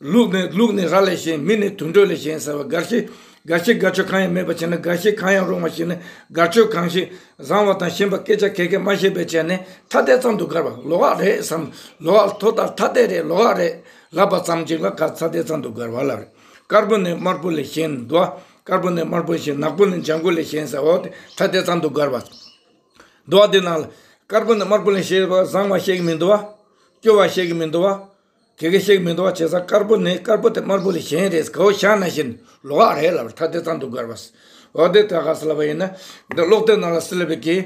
ལུག་ནི་ལུག་ནི་ར་ལས་ཞན། མི་ནི་དུད་འགྲོ་ལས་ཞན་ཟེར་བ། དགར་ཤེས་དགར་ཤེས་དགར་ཆོས་གང་ཡང་མེད་པ་བྱས་ན་དགར་ཤེས་གང་ཡང་རུང་བ་ཞིག་ནས་དགར་ཆོས་གང་ཞིག་བཟང་བ་དང་ཞན་པ་སྐད་ཆ་ག་གེ་མ་ཤེས་པའི་བྱས་ནས་ཐ་དད་ཙམ་དུ་དགར་བ། ལོགས་ཀ་རེད་བསམ། ལོགས་ཀ་ཐོག་ལྟར་ཐ་དད་རེད། ལོགས་ཀ་རེད་ལབ་པ་ཙམ་ཅིག་ལ་ག་ཐ་དད་ཙམ་དུ་དགར་བ་ལབ་རེད། དཀར་པོ་ནི་དམར་པོ་ལས་ཞན་འདུག་དཀར་པོ་ནི་དམར་པོ་ཞན། ནག་པོ་ནི་ལྗང་གུ་ལས་ཞན་ཟེར་བ་དེ་ཐ་དད་ཙམ་དུ་དགར་བ་འདུག་དེ་ནང་ལ་དཀར་པོ་ནི་དམར་པོ་ལས་ཞན་པ་བཟང་བ་ཤེས་ཀྱི་མི་འདུག་སྐྱོ་བ་ཤེས་ཀྱི་མི་འདུག་ག་གེ་ཤེས་ཀྱི་མི་འདུག་བྱས་ཙང་དཀར་པོ་ནི་དཀར་པོ་དེ་དམར་པོ་ལས་ཞན་རེད། གའོ་ཞག་ན་ཞེན། ལོགས་ཀ་རེད་ལབ་ཐ་དད་ཙམ་དུ་དགར་བ། འོ་དེ་ད་ག་ཟེར་ལབ་པ་ཡིན་ན། འདི་ཀློག་དེབ་ནང་ལ་ཟེར་ལབ་པའི་གི།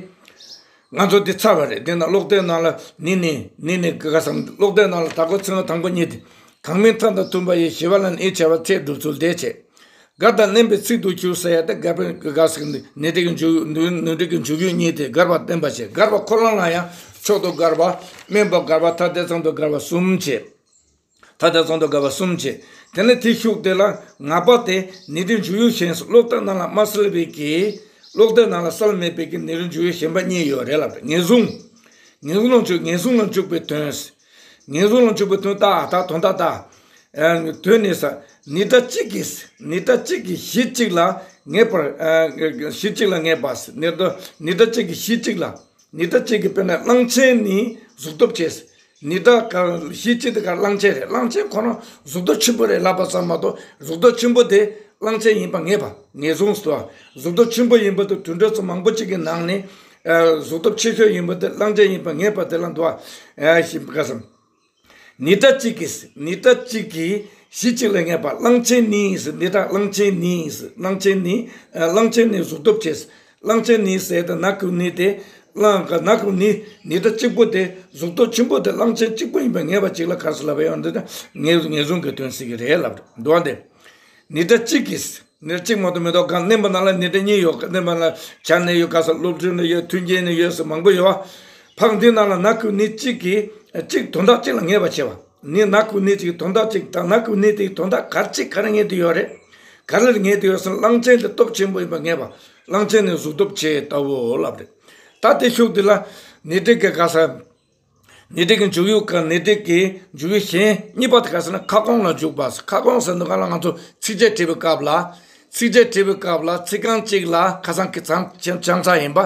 ང་ཚོ་འདི་ཚར་བ་རེད། དེ་ན་ཀློག་དེབ་ནང་ལ་ནི་ནི་ནི་ནི་ག་ཟེར། ཀློག་དེབ་ནང་ལ་དར་གོས་ཚེ་སྔ་དང་པོ་གཉིས་དེ། གང་མིན་མཐའ་དང་མཐུན་པ་ཡི། ཞི་བ་ལ་ནི་ཡིད་ཆེས་པ། ཚེ་སྒྲུབ་ཚུལ་དེ་བྱེད། དགར་དང་བརྣན་པའི་ཚིག་ཏུ་གྱུར་ཟེར་ཡ་དེ། དགར་བའི་ག་ཟེར། ནི་དེ་གི་འཇུག་ནི་དེ་གི་འཇུག་ཡུལ་གཉིས་དེ། དགར་བ་བསྟན་པ་བྱེད། དགར་བ་ཁོ་རང་ལ་ཡང་མཆོག་ཏུ་དགར་བ། དམན་པར་དགར་བ། ཐ་དད་ཙམ་དུ་དགར་བ་གསུམ་བྱེད། ཐ་དད་ཙམ་དུ་དགར་བ་གསུམ་བྱེད། དེ་ནས་དེའི་ཤུགས་དེ་ལ་ངག་པ་དེ་ནི་དེ་འཇུག་ཡུལ་གཞན་སོགས་ཀློག་དེབ་ནང་ལ་མ་གསལ་བའི་གི། ཀློག་དེབ་ནང་ལ་གསལ་མེད་པའི་གི་ནི་དེ་འཇུག་ཡུལ་གཞན་པ་གཉིས་ཡོད་རེད་ལབ། ངེས་བཟུང་། ངེས་བཟུང་ལ་འཇུག་ངེས་བཟུང་ལ་འཇུག་པའི་དོན། ངེས་བཟུང་ལ་འཇུག་པའི་དོན་ད་ད་དོན་དག་ད། ཨ་དོན་ནི་ས། ནི་སྒྲ་གཅིག་གིས། ནི་སྒྲ་གཅིག་གིས་གཞི་གཅིག་ལ་ངེས་པར། ཨ་གཞི་གཅིག་ལ་ངེས་པ། ནི་སྒྲ་ནི་སྒྲ་གཅིག་གིས་གཞི་གཅིག་ལ། ནི་སྒྲ་གཅིག་གིས་དཔེར་ན་གླང་ཆེན་ནི་གཟུགས་སྟོབས་ཆེ། ནི་སྒྲ་ག་གཞི་གཅིག་དེ་ག་གླང་ཆེན་རེད། གླང་ཆེན་ཁོ་རང་གཟུགས་སྟོབས་ཆེན་པོ་རེད་ལབ་པ་ཙམ་མ་གཏོགས། གཟུགས་སྟོབས་ཆེན་པོ་དེ་གླང་ཆེན་ཡིན་པ་ངེས་པ། ངེས་བཟུང་སོ། གཟུགས་སྟོབས་ཆེན་པོ་ཡིན་པ་དེ་དུད་འགྲོ་ཚོ་མང་པོ་ཅིག་གི་ནང་ནས། ཨ་གཟུགས་སྟོབས་ཆེ་ཤོས་ཡིན་པ་དེ་གླང་ཆེན་ཡིན་པ་ངེས་པ་དེ་ལ་འདུག་ཨ། ཨ་ཞིབ་ག་ཟེར། ནི་སྒྲ་གཅིག་གིས། ནི་སྒྲ་གཅིག་གིས་གཞི་གཅིག་ལ་ངེས་པ། གླང་ཆེན་ནི་ཟེར། ནི་སྒྲ་གླང་ཆེན་ནི་ཟེར། གླང་ཆེན་ནི། ཨ་གླང་ཆེན་ནི་གཟུགས་སྟོབས་ཆེ། གླང་ཆེན་ནི་ཟེར་ཏེ་ན་གུ་ནི་དེ། གླང་ག་ན་གུ་ནི། ནི་སྒྲ་གཅིག་པོ་དེ་གཟུགས་སྟོབས་ཆེན་པོ་དེ་གླང་ཆེན་གཅིག་པོ་ཡིན་པ་ངེས་པ་ཅིག་ལ་ག་ཟེར་ལབ་པ་ཡོང་དུས། ངེས་ངེས་བཟུང་གི་དོན་ཟེར་གི་རེད་ལབ་འདུག་ཨ། དེ་ནི་སྒྲ་གཅིག་གིས། ནི་སྒྲ་གཅིག་མ་གཏོགས་མི་འདུག་ག་བརྣན་པ་ནང་ལ་ནི་སྒྲ་གཉིས་ཡོད། བརྣན་པ་ལ་བྱ་ནི་ཡོད། ག་ཟེར། སློབ་ཚན་ནི་ཡོད། མཐུན་རྐྱེན་ནི་ཡོད་ཟེར་མང་པོ་ཡོད་པ། ཕག་འདི་ནང་ལ་ན་གུ་ནི་གཅིག་གིས་གཅིག་དོན་དག་གཅིག་ལ་ངེས་པ་བྱེད་པ། ནི་ན་གུ་ནི་གཅིག་དོན་དག་གཅིག་དང་། ན་གུ་ནི་དེ་དོན་དག་ག་རེ་གཅིག་ག་རེ་ངེས་དུ་ཡོད་རེད། ག་རེ་ལ་ངེས་དུ་ཡོད་ཟེར་ན། གླང་ཆེན་དེ་སྟོབས་ཆེན་པོ་ཡིན་པ་ངེས་པ། གླང་ཆེན་ནི་གཟུགས་སྟོབས་ཆེ་ལྟ་བུ་ལབ་རེད། ད་དེ་ཤུགས་དེ་ལ་ནི་སྒྲ་གི་ག་ཟེར། ནི་སྒྲ་གི་འཇུག་ཡུལ་ག་ནི་སྒྲ་གི་འཇུག་ཡུལ་གཞན་གཉིས་པ་དེ་ག་ཟེར་ན། ཁ་སྐོང་ལ་འཇུག་པ། ཁ་སྐོང་ཟེར་དུས་སྒང་ལ་ང་ཚོ་ཚིགས་བཅད་བྲིས་པའི་སྐབས་ལ། ཚིགས་བཅད་བྲིས་པའི་སྐབས་ལ་ཚིག་རྐང་གཅིག་ལ་ཁ་སང་གི་ཚང་ཆང་ཚང་ཡིན་པ།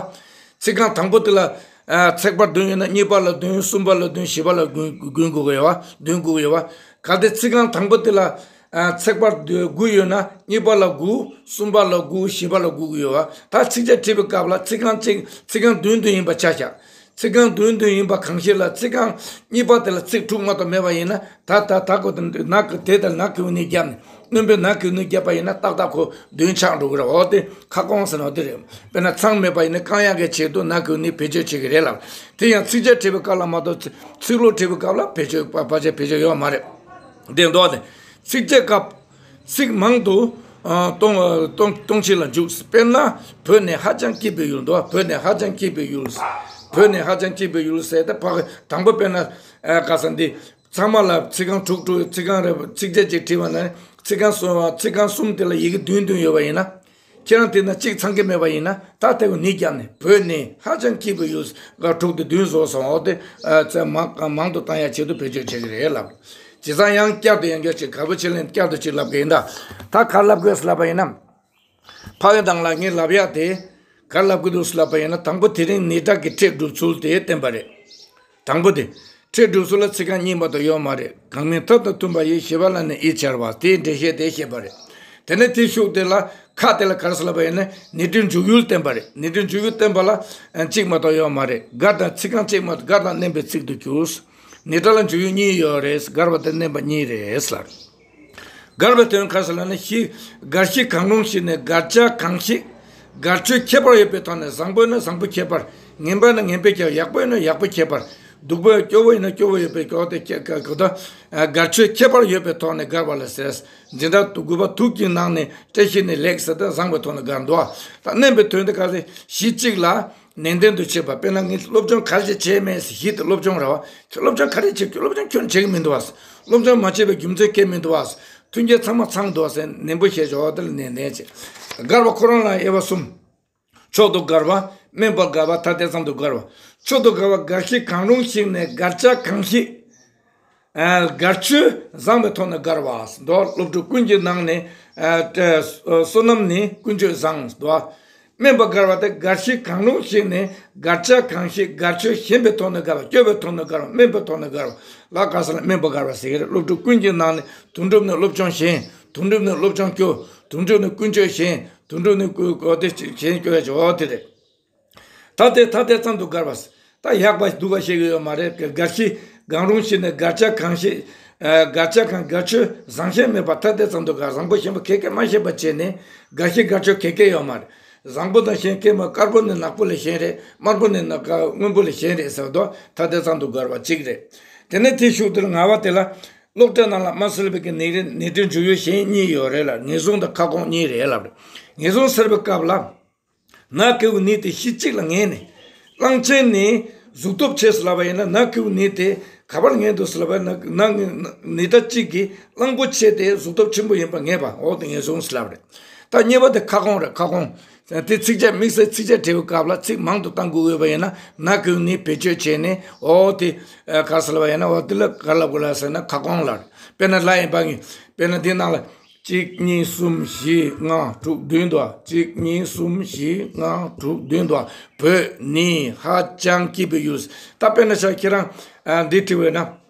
ཚིག་རྐང་དང་པོ་དེ་ལ། ཨ་ཚེག་བར་བདུན་ཡོད་ན་གཉིས་པ་ལ་བདུན། གསུམ་པ་ལ་བདུན། བཞི་པ་ལ་བདུན། བདུན་དགོས་ཀྱི་ཡོད་པ། བདུན་དགོས་ཀྱི་ཡོད་པ། གལ་ཏེ་ཚིག་རྐང་དང་པོ་དེ་ལ། ཨ་ཚེག་བར་དགུ་ཡོད་ན་གཉིས་པ་ལ་དགུ། གསུམ་པ་ལ་དགུ། བཞི་པ་ལ་དགུ་དགོས་ཀྱི་ཡོད་པ། ད་ཚིགས་བཅད་བྲིས་པའི་སྐབས་ལ་ཚིག་རྐང་གཅིག་ཚིག་རྐང་བདུན་བདུན་ཡིན་པ་ཆ་བཞག་ཚིག་རྐང་བདུན་བདུན་ཡིན་པ་གང་ཞིག་ལ་ཚིག་རྐང་གཉིས་པ་དེ་ལ་ཚིག་དྲུག་མ་གཏོགས་མེད་པ་ཡིན་ན། ད་ད་ད་གོ་དེ་ན་གི་དེ་དང་ན་གི་ནི་བརྒྱབ་ནས། སྣོན་པའི་ན་གི་ནི་བརྒྱབ་པ་ཡིན་ན་ཏག་ཏག་ཁོ་བདུན་ཆགས་འགྲོ་གི་རེད། འོ་དེ་ཁ་སྐོང་ཟེར་ན་འོ་དེ་རེད། དཔེར་ན་ཚང་མེད་པ་ཡིན་ན་རྐང་ཡག་གི་ཆེད་དུ་ན་གི་ནི་བེད་སྤྱོད་བྱེད་ཀྱི་རེད་ལབ། དེ་ཡང་ཚིགས་བཅད་བྲིས་པའི་སྐབས་ལ་མ་གཏོགས་ཚིག་ཚིག་ལྷུག་བྲིས་པའི་སྐབས་ལ་བེད་སྤྱོད་པ་ཕལ་ཆེར་བེད་སྤྱོད་ཡོད་མ་རེད། དེ་འདུག་སྟེ། ཚིགས་བཅད་སྐབས། ཚིག་མང་དུ་ཨ་གཏོང་ཨ་གཏོང་གཏོང་བྱེད་ལ་འཇུག་དཔེར་ན། བོད་ནས་ཧ་ཅང་སྐྱིད་པའི་ཡུལ། འདུག་བོད་ནས་ཧ་ཅང་སྐྱིད་པའི་ཡུལ། བོད་ནས་ཧ་ཅང་སྐྱིད་པའི་ཡུལ་ཟེར་ཏེ་ཕ་གི་དང་པོ་དཔེར་ན། ཨ་ག་ས་འདི་ཚང་མ་ལ་ཚིག་རྐང་དྲུག་དྲུག་ཚིག་རྐང་རེ་ཚིགས་བཅད་གཅིག་བྲིས་པ་ན། ཚིག་རྐང་གསུམ་ཚིག་རྐང་གསུམ་དེ་ལ་ཡི་གེ་བདུན་བདུན་ཡོད་པ་ཡིན་ན། ཁྱེད་རང་དེ་ན་གཅིག་ཚང་གི་མེད་པ་ཡིན་ན། ད་དེ་གོ་ནི་བརྒྱབ་ནས། བོད་ནས་ཧ་ཅང་སྐྱིད་པའི་ཡུལ་ལ་དྲུག་དེ་བདུན་བཟོ་སོང་། འོ་དེ་ཨ་ཚེ་མང་མང་དུ་བཏང་ཡ་ཆེད་དུ་བེད་སྤྱོད་བྱེད་ཀྱི་རེད་ལབ། བྱས་ཙང་ཡང་བསྐྱར་དུ་ཡང་བསྐྱར་ཅིག་ག་བུ་ཆེ་ལེན་བསྐྱར་དུ་ཅིག་ལབ་གི་ཡིན་ད། ད་ག་ལབ་དགོས་ལབ་པ་ཡིན་ན། ཕ་གི་དང་ལ་ངས་ལབ་ཡ་དེ་ག་ལབ་གི་འདུག་ལབ་པ་ཡིན་ན། དང་པོ་དེ་རིང་ནི་སྒྲ་གི་ཕྲད་སྒྲུབ་ཚུལ་དེ་བསྟན་པ་རེད། དང་པོ་དེ། ཕྲད་སྒྲུབ་ཚུལ་ལ་ཚིག་རྐང་གཉིས་མ་གཏོགས་ཡོད་མ་རེད། གང་མིན་མཐའ་དང་མཐུན་པ་ཡི། ཞི་བ་ལ་ནི་ཡིད་ཆེས་པ། དེའི་འགྲེལ་བཤད་དེ་བཤད་པ་རེད། དེ་ནས་དེའི་ཤུགས་དེ་ལ་ཁ་དེ་ལ་ག་རེ་ཟེར་ལབ་པ་ཡིན་ན། ནི་སྒྲའི་འཇུག་ཡུལ་བསྟན་པ་རེད། ནི་སྒྲའི་འཇུག་ཡུལ་བསྟན་པ་ལ་གཅིག་མ་གཏོགས་ཡོད་མ་རེད། དགར་དང་ཚིག་རྐང་གཅིག་མ་གཏོགས། དགར་དང་བརྣན་པའི་ཚིག་ཏུ་གྱུར། ནི་སྒྲ་ལ་འཇུག་ཡུལ་གཉིས་ཡོད་རེད། དགར་བ་དང་བརྣན་པ་གཉིས་རེད་ལབ། དགར་བའི་དོན་ག་རེ་ཟེར་ལབ་ན། གཞི་དགར་གཞི་གང་རུང་ཞིག་ནས་དགར་བྱ་གང་ཞིག་དགར་ཆོས་ཁྱད་པར་ཡོད་པའི་ཐོག་ནས། བཟང་པོ་ཡིན་ན་བཟང་པོའི་ཁྱད་པར། ངན་པ་ཡིན་ན་ངན་པའི་ཁྱད་པར། ཡག་པོ་ཡིན་ན་ཡག་པོའི་ཁྱད་པར། སྡུག་པོ་སྐྱོ་བོ་ཡིན་ན་སྐྱོ་བོ་ཡོད་པའི་ཁྱད་པར་དེ་ཁྱད་ཁྱད་དགར་ཆོས་ཁྱད་པར་ཡོད་པའི་ཐོག་ནས་དགར་བ་ལ་ཟེར། འཛིན་གྲྭ་དགུ་པ་དུག་གི་ནང་ནས་བཀྲ་ཤིས་ནི་ལེགས་ཟེར་ཏེ་བཟང་པོའི་ཐོག་ནས་དགར་འདུག་ད་བརྣན་པའི་དོན་དེ་ག་རེ། གཞི་གཅིག་ལ་ནན་ཏན་དུ་བྱེད་པ། དཔེར་ན་ངས་སློབ་སྦྱོང་ག་རེ་བྱས་བྱས་མེད་ཟེར། གཞི་དེ་སློབ་སྦྱོང་རེད་བ། ཁྱོད་སློབ་སྦྱོང་ག་རེ་བྱེད། ཁྱོད་སློབ་སྦྱོང་ཁྱོད་བྱེད་ཀྱི་མི་འདུག་བ། སློབ་སྦྱོང་མ་བྱས་པའི་རྒྱུ་མཚན་གང་མི་འདུག་བ། མཐུན་རྐྱེན་ཚང་མ་ཚང་འདུག་བ་ཟེར་ནན་པོ་བཤད་ཆོག་དེ་ལ་ནན་ཏན་བྱེད། དགར་བ་ཁོ་རང་ལ་དབྱེ་བ་གསུམ། མཆོག་ཏུ་དགར་བ། དམན་པར་དགར་བ། ཐ་དད་ཙམ་དུ་དགར་བ། མཆོག་ཏུ་དགར་བ། དགར་གཞི་གང་རུང་ཞིག་ནས་དགར་བྱ་གང་ཞིག་ཨ་དགར་ཆོས་བཟང་བའི་ཐོག་ནས་དགར་བ། འདུག་སློབ་ཕྲུག་ཀུན་གྱི་ནང་ནས་ཨ་བསོད་ནམས་ནི་ཀུན་སྤྱོད་བཟང་། འདུག་དམན་པར་དགར་བ་དེ་དགར་གཞི་གང་རུང་ཞིག་ནས་དགར་བྱ་གང་ཞིག་དགར་ཆོས་ཞན་པའི་ཐོག་ནས་དགར་བ། སྐྱོ་བའི་ཐོག་ནས་དགར་བ། དམན་པའི་ཐོག་ནས་དགར་བ་ལ་ག་ཟེར་ན་དམན་པར་དགར་བ་ཟེར་གྱི་རེད། སློབ་ཕྲུག་ཀུན་གྱི་ནང་ནས་དོན་གྲུབ་ནི་སློབ་སྦྱོང་ཞན། དོན་གྲུབ་ནི་སློབ་སྦྱོང་སྐྱོ། དོན་གྲུབ་ནི་ཀུན་སྤྱོད་ཞན། དོན་གྲུབ་ནི་ཀུ་ཀོ་དེ་ཞན་སྐྱོ་ཡ་ཇོ་དེ་རེད། ཐ་དད་ཐ་དད་ཙམ་དུ་དགར་བ། ད་ཡག་པ་སྡུག་པ་བཤད་ཀྱི་ཡོད་མ་རེད། དགར་གཞི་གང་རུང་ཞིག་ནས་དགར་བྱ་གང་ཞིག་དགར་བྱ་གང་དགར་ཆོས་བཟང་ཞན་མེད་པར་ཐ་དད་ཙམ་དུ་དགར། བཟང་པོ་ཞན་པ་ག་གེ་མ་ཤེས་པ་བྱས་ནས་དགར་ཤེས་དགར་ཆོས་ག་གེ་ཡོད་མ་རེད། བཟང་པོ་དང་ཞན་གེ་མ་དཀར་པོ་ནི་ནག་པོ་ལས་ཞན་རེད། དམར་པོ་ནི་ནག་སྔོན་པོ་ལས་ཞན་རེད་ཟེར་བ་དོ་ཐ་དད་ཙམ་དུ་དགར་བ་གཅིག་རེད། དེ་ནས་དེའི་ཤུགས་དེར་ངལ་བ་དེ་ལ། གློག་བྲལ་རྣམས་ལ་དམའ་སུ་ལུས་པའི་ནད་རིགས་ནད་དུ་འཇུག་ཡུལ་གཞན་གཉིས་ཡོད་རེད་ལ། ངན་སོང་དང་ཁ་སྐོང་གཉིས་རེད་ལབ་རེད། ངན་སོང་ཟེར་བའི་སྐབས་ལ། ནད་ཀྱི་ནད་དེ་གཞི་གཅིག་ལ་ངེས་ནས། གླང་ཆེན་ནི་གཟུགས་སྟོབས་ཆེ་ཟེར་ལབ་པ་ཡིན་ན་ནད་ཀྱི་ནད་དེ་ག་པར་ངེས་འདུག་ཟེར་ལབ་པ་ཡིན་ན་ནད་ནད་རྟགས་གཅིག་གིས་གླང་པོ་ཆེ་དེ་གཟུགས་སྟོབས་ཆེན་པོ་ཡིན་པ་ངེས་པ་འོ་དེ་ངན་སོང་ཟེར་ལབ་རེད། ད་གཉིས་པ་དེ་ཁ་སྐོང་རེད། ཁ་སྐོང་། དེ་ཚིགས་བཅད་དམིགས་བསལ་ཚིགས་བཅད་བྲིས་པའི་སྐབས་ལ་ཚིག་མང་དུ་བཏང་དགོས་འོས་པ་ཡིན་ན་ནད་ཀྱི་ནད་བེད་སྤྱོད་བྱས་ནས་འོ་དེ་ག་རེ་ཟེར་ལབ་པ་ཡིན་ན་འོ་དེ་ལ་ག་རེ་ལབ་དགོས་ལ་ཟེར་ན་ཁ་སྐོང་ལབ་རེད། དཔེར་ན་ལ་ཡིན་པ་ངེས་དཔེར་ན་འདི་ནང་ལ། གཅིག་གཉིས་གསུམ་བཞི་ལྔ་དྲུག་བདུན་འདུག་གཅིག་གཉིས་གསུམ་བཞི་ལྔ་དྲུག་བདུན་འདུག་བོད་ནི་ཧ་ཅང་སྐྱིད་པའི་ཡུལ། ད་དཔེར་ན་ཆ་ཁྱེད་རང་ཨ་འདི་བྲིས་པ་ཡིན་ན།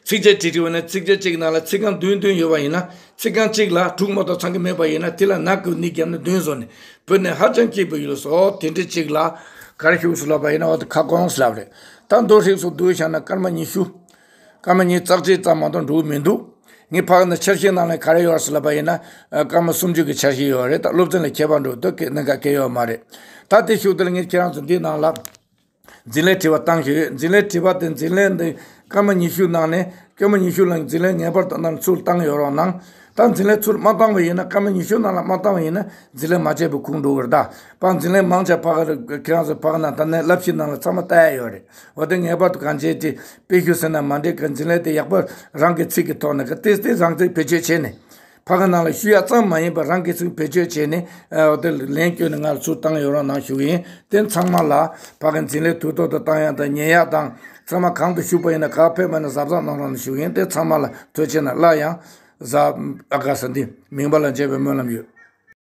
ཚིགས་བཅད་བྲིས་བྲིས་པ་ཡིན་ན་ཚིགས་བཅད་གཅིག་ནང་ལ་ཚིག་རྐང་བདུན་བདུན་ཡོད་པ་ཡིན་ན་ཚིག་རྐང་གཅིག་ལ་དྲུག་མ་གཏོགས་ཚང་གི་མེད་པ་ཡིན་ན་དེ་ལ་ནད་ཀྱི་ནད་བརྒྱབ་ནས་བདུན་བཟོ་ནས་བོད་ནི་ཧ་ཅང་སྐྱིད་པའི་ཡུལ་སོ་དེ་འདྲ་གཅིག་ལ་ག་རེ་ཞུགས་སུ་ལབ་པ་ཡིན་ན་འོ་དེ་ཁ་སྐོང་སུ་ལབ་རེད། ད་མདོ་ཧྲིག་སུ་བསྡུས་བཞག་ན་སྐར་མ་ཉི་ཤུ། སྐར་མ་ཉི་ཤུ་རྩ་གཅིག་ཙམ་མ་གཏོགས་འགྲོ་གི་མི་འདུག་ངས་ཕ་གི་ནས་འཆར་གཞི་ནང་ལ་ག་རེ་ཡོད་རེད་ཟེར་ལབ་པ་ཡིན་ན། ཨ་སྐར་མ་སུམ་ཅུ་གི་འཆར་གཞི་ཡོད་རེད། ད་སློབ་ཚན་ལ་ཁྱད་པར་འགྲོ་དུས་སྐད་གནད་འགག་གལ་ཡོད་མ་རེད། ད་དེ་ཤུགས་དེ་ལ་ངས་ཁྱེད་རང་ཚོ་འདི་ནང་ལ། འཛིན་ལས་དྲི་བ་བཏང་ཞིག་འཛིན་ལས་དྲི་བ་དེ་འཛིན་ལས་འདི་སྐར་མ་ཉི་ཤུ་ནང་ནས་སྐར་མ་ཉི་ཤུ་ལ་འཛིན་ལས་ངེས་པར་དུ་ནང་ཚུར་བཏང་ཡོད་རོགས་གནང་། ད་འཛིན་ལས་ཚུར་མ་བཏང་བ་ཡིན་ན་སྐར་མ་ཉི་ཤུ་ནང་ལ་མ་བཏང་བ་ཡིན་ན་འཛིན་ལས་མ་བྱས་པའི་ཁུངས་འགྲོ་གི་རེད་ད། ཕར་འཛིན་ལས་མང་ཆེ་ཕ་གི་ཁྱེད་རང་ཚོ་ཕ་གི་ནང་ད་ནས་བསླབ་གཞི་ནང་ལ་ཚང་མ་ལྟ་ཡ་ཡོད་རེད། འོ་དེ་ངེས་པར་དུ་གང་བྱས་ཏེ་དཔེ་ཤུ་ཟེར་ན་མ་འགྲིག་གི་འཛིན་ལས་དེ་ཡག་པོ་རང་གི་ཚིག་གི་ཐོག་ནས་གི་ཏིས་ཏིས་རང་ཚིག་བེད་སྤྱོད་བྱས་ནས། ཕ་གི་ནང་ལ་ཞུ་ཡ་ཙམ་མ་ཡིན་པར་རང་གི་ཚིག་བེད་སྤྱོད་བྱས་ནས་འོ་དེ་ལན་བསྐྱོན་ནས་ང་ལ་ཚུར་བཏང་ཡོད་རོགས་གནང་ཞུ་གི་ཡིན། དེ་ཚང་མ་ལ་ཕ་གི་འཛིན་ལས་དུས་ཐོག་ཏུ་བཏང་ཡ་དང་ཉན་ཡ་དང་ཚང་མ་གང་དུ་ཞུགས་པ་ཡིན་ན་ག་ཕེབས་མ་ན་གཟབ་གཟབ་གནང་རོགས་གནང་ཞུ་གི་ཡིན། དེ་ཚང་མ་ལ་ཐུགས་རྗེ་ཆེ་ན་སླར་ཡང་གཟབ་ཨ་ག་ས་འདི་མིན་པ་ལ་མཇལ་བའི་སྨོན་ལམ་ཡོད།